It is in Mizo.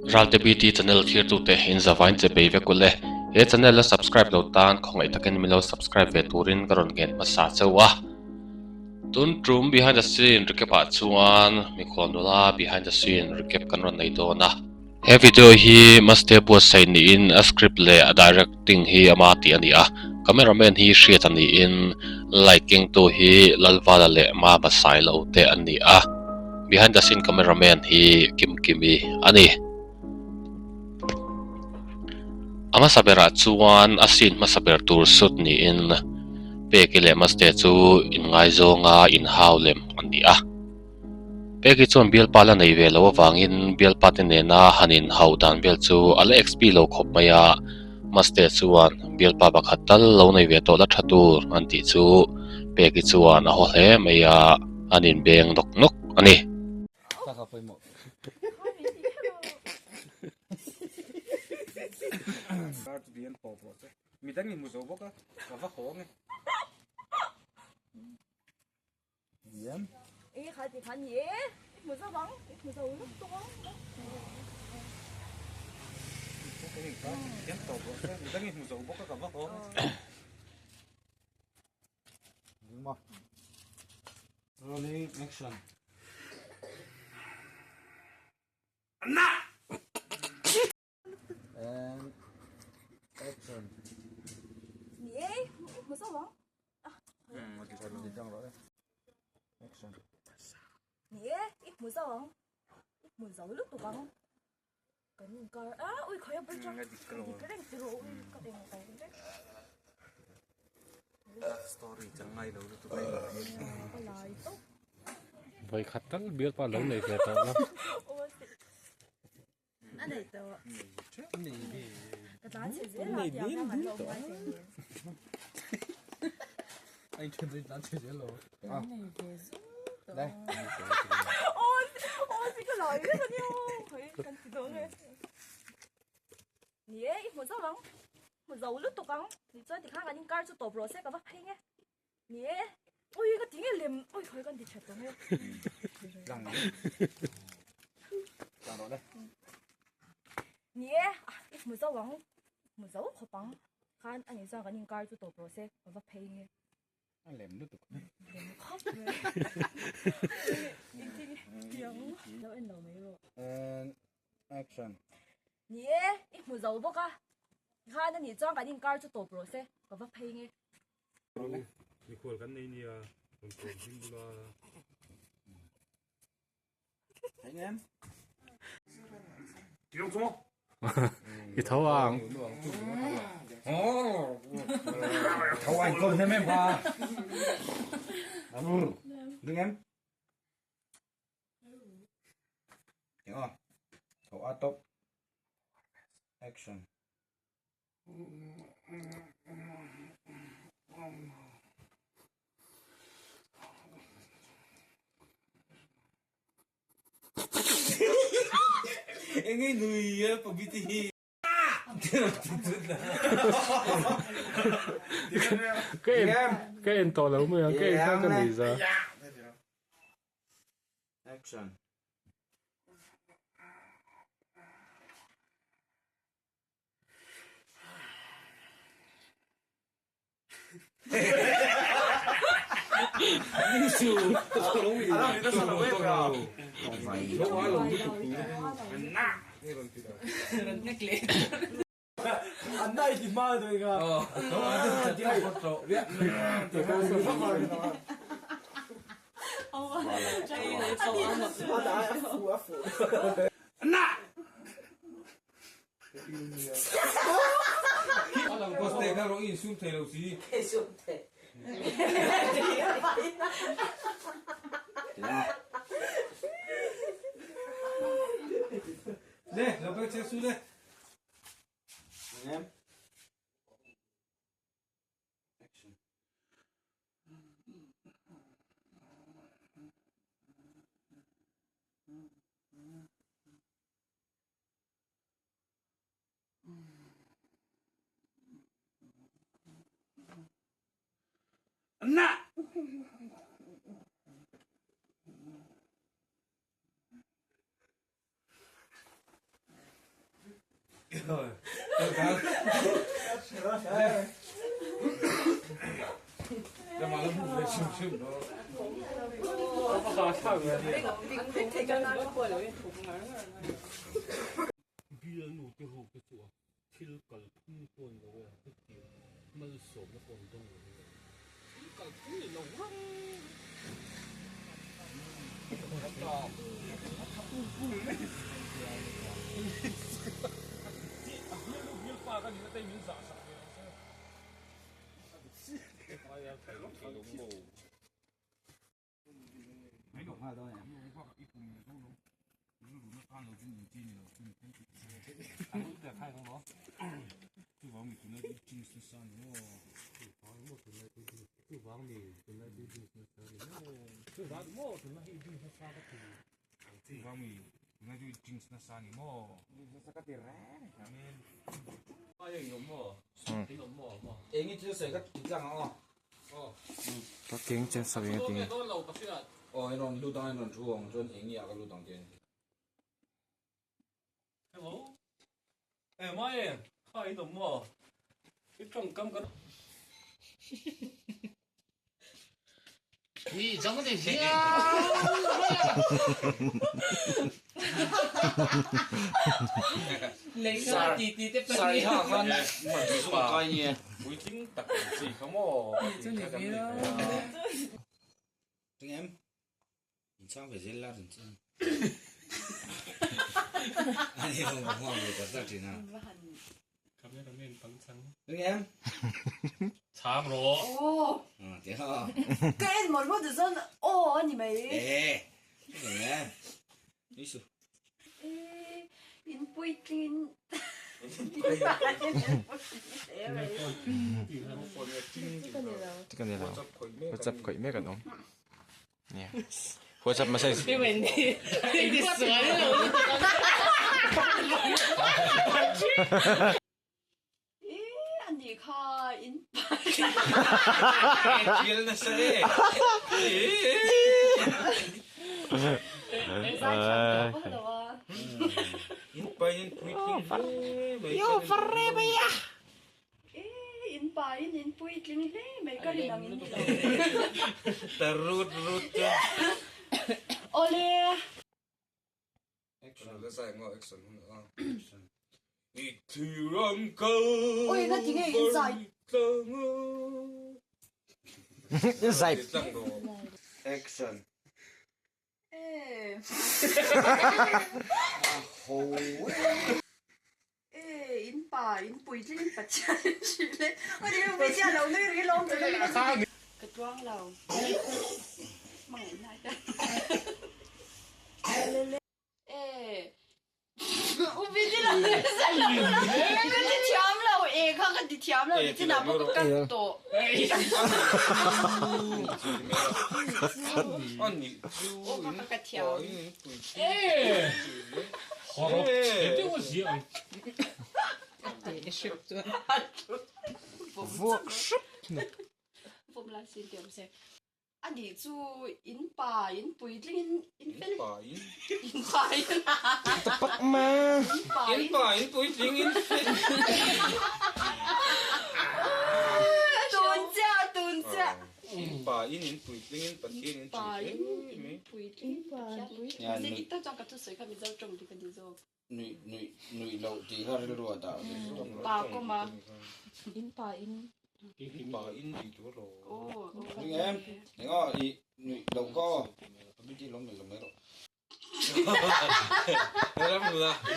Ralte BT channel thirtute in zavain che bei vek ule. He channel la subscribe lo tan khawngaih takin min lo subscribe ve turin ka rawn ngen hmasa cheu a. Tun tum behind the scene recap ah chuan mikhual nula behind the scene recap kan rawn nei dawn a. He video hi Maste buatsaih niin a script leh a directing hi ama tih a ni a, cameraman hi hriat a niin light kengtu hi Lalvala leh Mama Sailo te an ni a, behind the scene cameraman hi Kimkimi a ni. A hmasa berah chuan a scene hmasa ber tur shoot niin Peki leh Maste chu inngaizawng inhau lem an ni a. Peki chuan bialpa la nei ve lo avangin bialpa te nena han inhauh dan vel chu a la XP lo khawp mai a, Maste chuan bialpa pakhat tal lo nei ve tawh la tha tur an tih chu Peki chuan a haw hle mai a, an inbeng nawk nawk a ni. Rolling action. And action. Ni e, hmu zo ang. Action. Ni e, i hmu zo ang. I hmu zo lutuk ang. Kan inkar a, ui khawi a bridge a. Dik reng ti rawh ui ka eng tawh vek. Story chang ngai lo lutuk a. Ka lai tawp. Vawi khat tal bialpa lo nei ve tawh la. A nei tawh. Ka tlan chhe zel a tiang hian an lo ngai thei nen. A in then tlan chhe zel lo. An nei ve zung tawh. Aw aw si ka lai vek ania aw. Hei kan ti dawn e. Ni e i hmu zo ang. Hmu zo lutuk ang. Tichuan tikhan kan inkar chu tawp rawh se ka va phei nge. Ni e, ui ka ti nge lem, ui khawi kan ti that tawh nge. Lang mai. Lang rawh le. Ni e, i hmu zo ang, hmu zo khawp ang. Khan ani chuan kan inkar chu tawp rawh se, ka va phei nge. A lem lutuk. Lem khawp mai. Engtin tiang lo en lo mai rawh. And action. Ni e, i hmu zo bawk a. Khan ani chuan kan inkar chu tawp rawh se, ka va phei nge. Mikhual kan nei nia rawn kawm hlim bula. I tho ang. Tho anh kawm hem em qua. Đứng em. Hiểu không? Tho a top. Action. Eng nui a pabiti hi. Ka en ka en tawh lo mai a ka en kha ka nui za. Action. Bialnu te ho te chu a thil kalphung pawh ni lo e, hetiang malsawmna pawh an dawng lo e. Thil kalphung ni lo rang. Eng i thil sawi kha ti tlang ang aw. Ka keng chen sak eng a ti nge. Aw i rawn lut ang i rawn thu ang chuan eng i ah ka lut ang tiin. Hello. Eh mai e, kha in awm maw? I tawngkam ka. Chhang rawh. Ka en mawlh mawlh duh chuan aw a ni mai. In puitling Ka ni lo. WhatsApp khawih mek an awm. Nia. WhatsApp message. Ani kha in In pa in in puitling hle mai ka rin ang in ni lo. Awle. Oi na tinge in zai. Zai. Action. Eh. Eh, in pa, in puitling in Pathian in hrilh e. Oi ni hmeichhia lo nui ri lawm chu ka tuang lo. Hmangaih na hian. Eh, u Viti lo ka ti thiam lo e kha ka ti thiam lo ni chinah pawh ka cut tawh. Aw kha ka ka thiam. Vuak hrep na. Vawm la sin ti awm se. A nih chu in pa in puitling in in fel in pa in Tapak ma. In pa in pa in puitling in fel. Tun chiah tun chiah. In pa in in puitling in Pathian in Pa in in puitling in Pathian in se dik tak chuan ka thusawi kha Mizo tawng dik a ni zawk. Nuih nuih nuih loh tih kha rilru a dah ve tawp Pa kawm a. In pa in. In pa in tih tur lo. Ring em? Eng aw i nuih loh kha aw. Abiti lawm leh lo mai rawh. Ram nula.